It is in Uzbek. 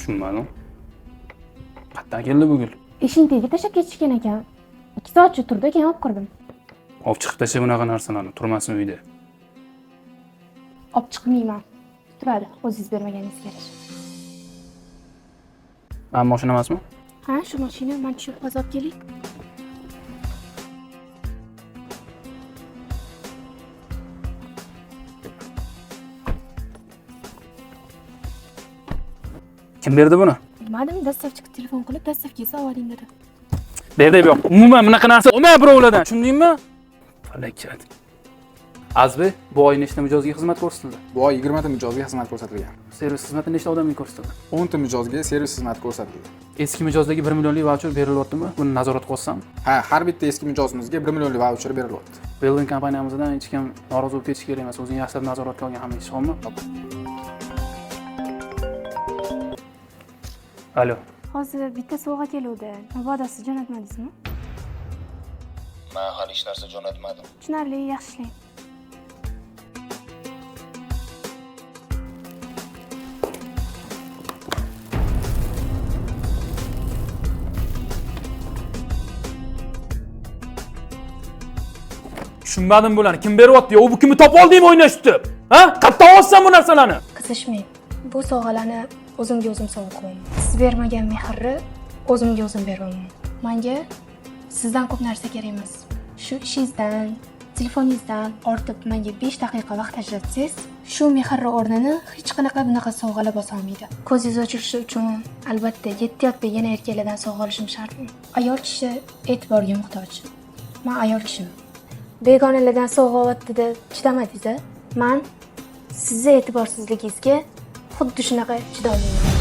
Tushunmadim. Qayerdan keldi bu gul? Eshikning tagiga tashlab ketishgan ekan. 2 soatcha turdi, keyin olib kirdim. Olib chiqib tasha bunaqa narsalarni, turmasin uyda. Olib chiqmayman. Turadi, o'zingiz bermaganingizga yarasha. Mana mashina emasmi? Ha, shu mashina, man tushib hozir olib keling. Kim berdi buni? Bilmadim, dastlabki telefon qilib, dastlabki esa oling dedi. Berdi yo'q. Umuman bunaqa narsa olma birovlardan. Tushundingmi? Falokat. Azbi, bu oy nechta mijozga xizmat ko'rsatildi? Bu oy 20 ta mijozga xizmat ko'rsatilgan. Servis xizmati nechta odamga ko'rsatildi? 10 ta mijozga servis xizmati ko'rsatildi. Eski mijozlarga 1 millionlik vaucher berilyaptimi? Buni nazorat qilsam. Ha, har bitta eski mijozimizga 1 millionlik vaucher berilyapti. Building kompaniyamizdan hech kim norozi bo'lib ketishi kerak emas. O'zing yaxshilab nazoratga olgan hamma ish, xo'pmi? Alo. Hozir bitta sovg'a keluvdi. Mabodo siz jo'natmadingizmi? Man hali hech narsa jo'natmadim. Tushunarli, yaxshi ishlang. Tushunmadim bularni. Kim beryapti? Yo, bu kimni topib oldingmi o'ynash tutib? Ha? Qayerdan olsan bu narsalarni? Qizishmang. Bu sovg'alarni o'zimga o'zim sovg'a qilyapman. Siz bermagan mehrni o'zimga o'zim beryapman. Menga sizdan ko'p narsa kerak emas. Shu ishingizdan, telefoningizdan ortib menga 5 daqiqa vaqt ajratsangiz, shu mehrni o'rnini hech qanaqa bunaqa sovg'alar bosa olmaydi. Ko'zingiz ochilishi uchun albatta 7 yotda yana erkaklardan sovg'a olishim shartmi? Ayol kishi e'tiborga muhtoj. Men ayol kishiman. Begonalardan sovg'a olyapti deb chidamadingiz-a? Man sizni e'tiborsizligingizga xuddi shunaqa chidolmayman.